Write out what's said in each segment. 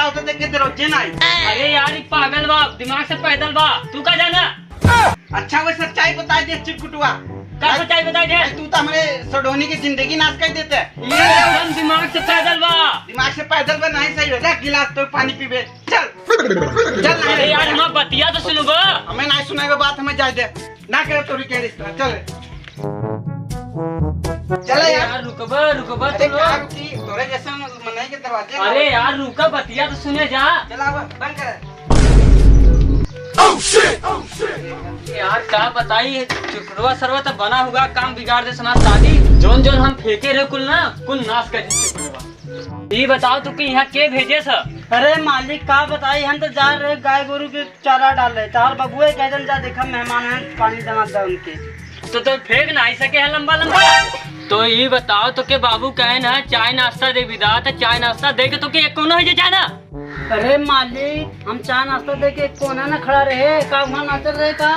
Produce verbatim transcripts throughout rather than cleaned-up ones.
तो देखे दे रोजे ना आई। अरे यार, ई पागल बा, दिमाग से पैदल बा, तू का जाना? अच्छा, वो सच्चाई बताइ दे चिरकुटवा। का सच्चाई बताइ दे? भाई, तू तो हमरे सडोनी की जिंदगी नाश कर देते। ये एकदम दिमाग से पैदल बा। दिमाग से पैदल बा, नहीं सही होला, गिलास तो पानी पीबे। चल, चल, नहीं अरे यार, हमार बतिया तो सुनबा। हमें नहीं सुनाएगा बात, हमें जाए दे। ना करे तोरी के रिश्ता, चल। चल अरे यार। यार, रुकबा, रुकबा, अरे तू लोग। का रुकी? तोरे जैसन मनई के दरवाजे ना अरे होते। यार, रुका, बतिया तो सुने जा। चल आवा, बंद कर। यार, का बताई, ये चुटकुटवा सरवा तो बना हुआ काम बिगाड़ दे, हमार शादी। जौन जौन हम फेंके रहे कुल ना, कुल नाश कर दी चुटकुटवा। ई बताओ तू कि यहाँ के भेजे स? अरे मालिक, का बताई, हम तो जा रहे गाय गोरू के चारा डाले, तोहार बबुए कह देन जा, देखा मेहमान हैं, पानी दमा दा उनके। तो, तो फेंक नाहीं सके है लंबा लंबा। तो ई बताओ तो के बाबू कहे ना चाय नाश्ता दे विदा, तो चाय नाश्ता दे के तो के एक कोनो है जे जाना। अरे मालिक, हम चाय नाश्ता दे के एक कोना ना खड़ा रहे, का वहाँ नाचल रहे का?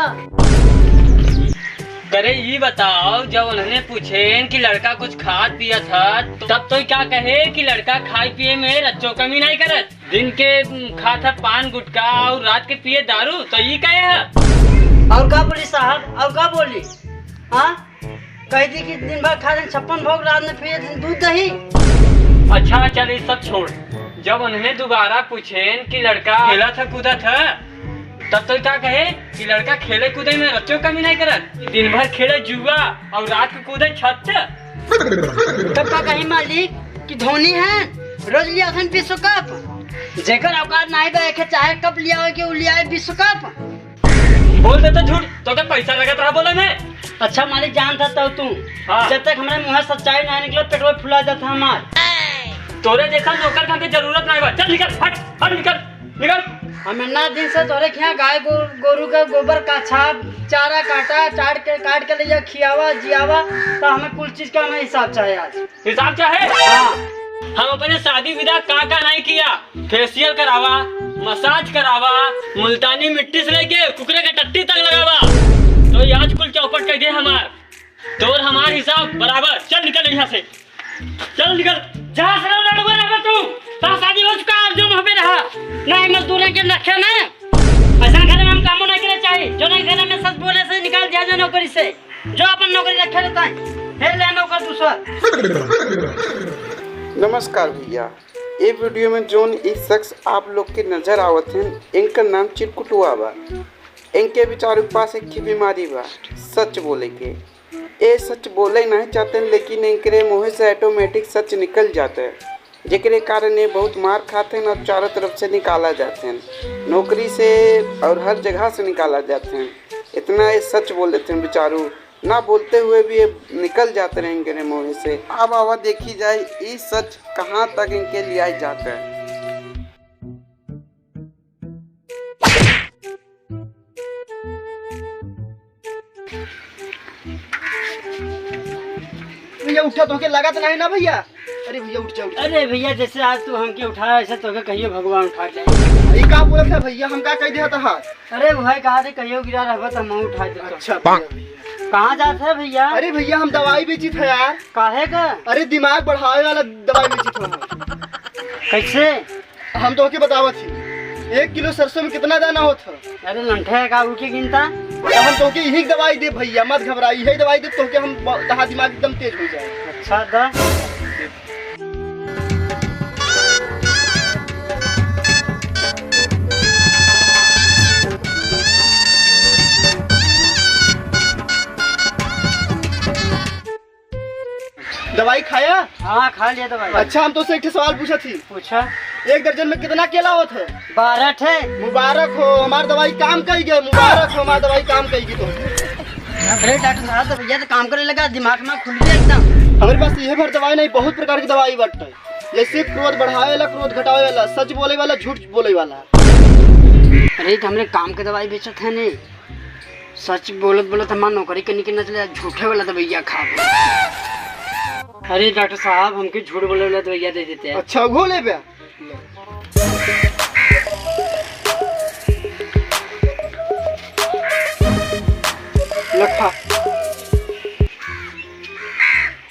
करे ई बताओ, जब उन्होंने पूछेन कि लड़का कुछ खात पियत है, तब तो क्या कहे कि लड़का खाए पिए में रच्चो कमी नहीं करत। दिन के, उम, खात है पान गुटखा और रात के पिए दारू, तो ई कहे है? और का बोली साहब, और का बोली? हाँ, कह दी कि दिन भर खात हैं छप्पन भोग, रात में पिए हैं दूध दही। अच्छा, चल, ई सब छोड़। जब उन्हें दोबारा पूछेन कि लड़का खेलत है, कूदत है, तब तो का कहे कि लड़का खेले कूदे में रच्चो कमी नहीं करत, दिन भर खेले जुआ और रात को कूदे छत। तब का कही मालिक कि धोनी है, रोज लिया असन विश्व कप। जेकर औकात नहीं बा, एके चाहे कप लिया हो कि उ लिया है विश्व कप। बोल दे तो झूठ, तो के पैसा लगत रहा बोले में। अच्छा मालिक, जानत ह तू। हाँ। जब तक हमरे मुँह से सच्चाई नहीं निकले, पेटवा फुला जात ह हमार। तोरे जैसा नौकर के हमके जरूरत नहीं बा। चल निकल, हट, हट निकल, निकल। हम इतना दिन से तोरे खिया गाय गो-, गोरू के गोबर का छाप, चारा काटा, चाट के, काट के ले जा, खियावा, जियावा, तो हमें कुल चीज का हमें हिसाब चाहे आज। हिसाब चाहे? हाँ। हम अपने शादी विदा का का नहीं किया, फेशियल करावा, मसाज करावा, मुल्तानी मिट्टी से लेके कुकरे के टट्टी तक लगावा। तो ये आज कुल चौपट कर दे हमार, तोर हमार हिसाब बराबर। चल निकल यहाँ से, चल निकल। जहाँ से लड़ुआ रहबा तू, तहाँ शादी हो चुका, अब जो वहाँ पे रहा। नहीं मजदूर के रखे ना, ऐसा घर में हम कामो नहीं करे चाहिए। जो नहीं घर में सच बोले से निकाल दिया जाए नौकरी से। जो अपन नौकरी रखे रहता है, हे ले नौकर दूसर। नमस्कार भैया, ये वीडियो में जोन ई शख्स आप लोग के नजर आवत हैं, इनकर नाम चिरकुटुआ बा। इनके बेचारू के पास एक ही बीमारी बा, सच बोले के। ये सच बोले नहीं चाहते हैं, लेकिन इनकरे मुँह से ऑटोमेटिक सच निकल जाता है। जेकरे कारण ये बहुत मार खाते हैं और चारों तरफ से निकाला जाते हैं, नौकरी से और हर जगह से निकाला जाते हैं। इतना ये सच बोल देते हैं बेचारू, ना बोलते हुए भी ये निकल जाते रहेंगे रे मुँह से। अब आवा देखी जाए ये सच कहाँ तक इनके लिया जाता है। भैया उठा, तोहके लागत नहीं ना भैया। अरे भैया उठ जा, उठ जा। अरे भैया, जैसे आज तू हमके उठाया, ऐसे तोहके कहियो भगवान उठा ले। ई का बोलत है भैया, हम का कह दिया था? अरे भाई, कहा थे कहियो गिरा रहबा त हम उठा देता। अच्छा भैया, भैया। कहाँ जात है भैया? अरे भैया, हम दवाई बेचित है यार। काहे का? अरे दिमाग बढ़ावे वाला दवाई बेचित है। कैसे? हम तोहके बतावत ही, एक किलो सरसों में कितना दाना होत ह? अरे लंठे का उके गिनता? तो हम तोहके यही दवाई दे भैया, मत घबरा, यही दवाई दे तोहके हम ब-, तहार दिमाग एकदम तेज हो जाए। अच्छा दा। दवाई खाया? हाँ, खा लिया दवाई। अच्छा, हम तोसे एक ठे सवाल पूछत ही। पूछा। एक दर्जन में कितना केला होत है? बारह ठे। मुबारक हो, हमार दवाई काम कई गए। मुबारक हो, हमार दवाई काम कई गई तो। अरे डॉक्टर साहब, तो भैया तो काम करे लगा, दिमाग में खुल गया एकदम। हमारे पास ये भर दवाई नहीं, बहुत प्रकार की दवाई बाटे। जैसे क्रोध बढ़ावे वाला, क्रोध घटावे वाला, सच बोले वाला, झूठ बोले वाला। अरे, तो हमरे काम के दवाई बेचत है नहीं। सच बोलत बोलत हमार नौकरी के निकल न चले, झूठे वाला दवैया खा। अरे डॉक्टर साहब, हमके झूठ बोले वाला दवैया दे देते हैं। अच्छा, वो ले बे। ले खा।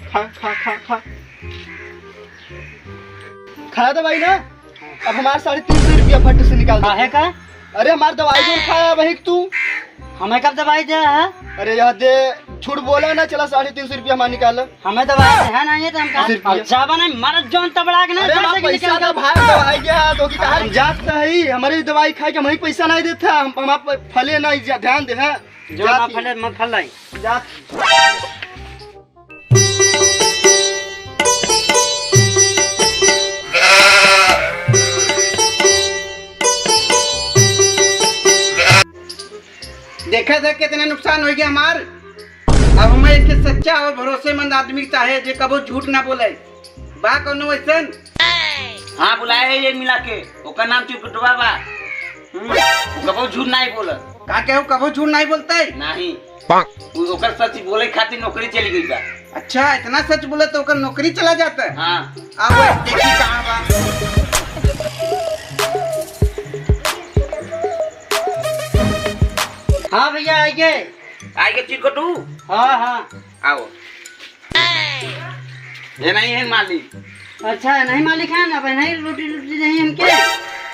खा, खा, खा, खा। खाया दवाई ना? अब हमार साढ़े तीन सौ रुपया फट से निकाल दे। काहे का? अरे, हमार दवाई जौन खाया वही तू। हमें कब दवाई दिया है? अरे, यह दे, झूठ बोला ना, चला साढ़े तीन सौ रुपया हमार निकाल। हमें दवाई दे है नहीं है तो हम कहा, तीस रुपया। अब जाबा नहीं, मरत जौन तबड़ा के नहीं, अरे, हमार पैसा निकाल ना दे। भाई, दवाई गया तो कि कहा हम जात नहीं, हमारे दवाई खाए के हमें पैसा नहीं देता, हम, हम आप फले नहीं जा-, ध्यान दे, हाँ। जो जात मत ही। फले, मत फलाई। जात। देखा था कितना नुकसान हो गया हमार। अब हमें एक सच्चा और भरोसेमंद आदमी चाहे जे कबो झूठ ना बोले। बा कौनो वैसन? हाँ, बुलाए है ये मिला के। ओकर नाम चिरकुटवा बा। हम्म, वो कबो झूठ नहीं बोलत। का कहे, वो कबो झूठ नहीं बोलते? नहीं। उ-, ओकर सच बोले खातिर नौकरी चली गई बा। अच्छा, इतना सच बोले तो ओकर नौकरी चला जाता है? हाँ। अब देखी कहाँ बा। हाँ भैया, आइए। आइए चिरकुटू। हाँ, हाँ। आओ। ये नहीं है मालिक। अच्छा, नहीं मालिक है ना, भाई, नहीं रोटी, रोटी नहीं हमके।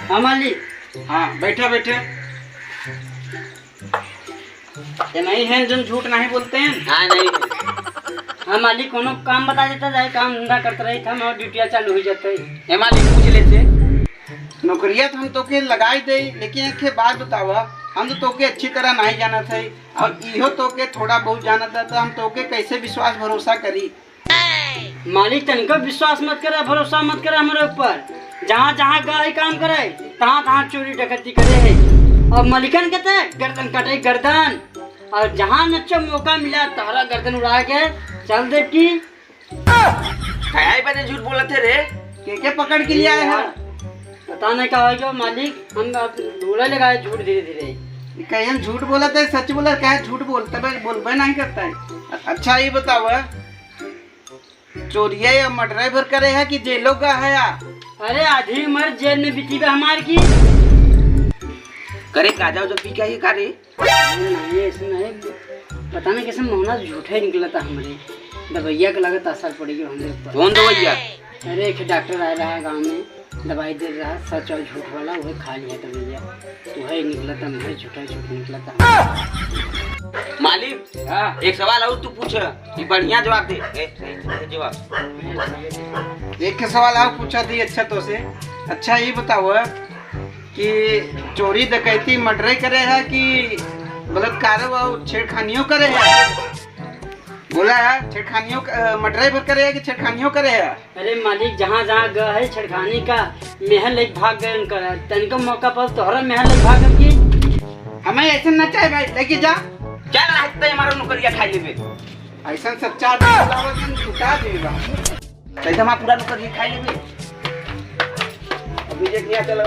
हाँ मालिक। हाँ, बैठा, बैठा। ये नहीं है, जौन झूठ नहीं बोलते हैं। हाँ, नहीं है। हाँ मालिक, कोनो काम बता देता जाए, काम धंधा करते रही था, हमार ड्यूटिया चालू हो जाते। ए मालिक, पूछ ले से। नौकरिया तो हम तोके लगाई दे, लेकिन एक ठे बात बतावा, हम तो तोके अच्छी तरह नहीं जानत है, और इहो तोके थोड़ा बहुत जानत है, तो हम तोके कैसे विश्वास भरोसा करी? मालिक, तनिको विश्वास मत करे, भरोसा मत करे हमरे ऊपर। जहाँ जहाँ गए काम करे, तहाँ तहाँ चोरी डकैती करे है। और मलिकन के ते गर्दन कटे, गर्दन। और जहाँ नच्चो मौका मिला, तहरा गर्दन उड़ा के चल दे की। काहे बदे झूठ बोलत है रे? के के पकड़ के लिया है? पता नहीं का हो गया मालिक, हम अब बोले लगा है झूठ धीरे धीरे। कहीं हम झूठ बोलत है, सच बोलत, काहे झूठ बोलते बे, बोलबे नहीं करता है। अच्छा, ये बताओ, चोरिया या मर्डर भर करे है कि जेलो का है या? अरे, आधी उम्र जेल में बीती बा हमार की। करे गाजा उजा पी के आई का रे? नहीं, नहीं, ऐसे नहीं। पता नहीं कैसे मौना झूठा ही निकला था हमरे। दवैया के लागत असर पड़ गया हमरे ऊपर। कौन दवैया? अरे, एक डॉक्टर आया रहा गाँव में, दवाई दे रहा, सच और झूठ वाला, वही खा लिया दवैया। वही निकला था, मैं झूठा ही झूठ निकला था। मालिक, हाँ। एक सवाल और तू पूछ, ये बढ़िया जवाब दे। ए, सही, सही जवाब। एक सवाल और पूछा थी, अच्छा तो से, अच्छा ये बताओ, कि चोरी डकैती मर्डरे करे है कि बलात्कारो और छेड़खानियों करे है? बोला है, छेड़खानियों क-, अ, मर्डरे भर करे है कि छेड़खानियों करे है? अरे मालिक, जहाँ जहाँ गए है छेड़खानी का मेहर लेके भाग गए उनका, तनिको मौका पर तोहरा मेहर लेके भाग गए कि? हमें ऐसे न चाहे भाई, लेके जा। चल, आज तो हमारा नौकरिया खाई लेबे। ऐसा सच्चा आदमी बुलावा कि हम छुटा देगा। नहीं तो हमारा पूरा नौकरिया खाई लेबे। अभी देख लिया, चलो।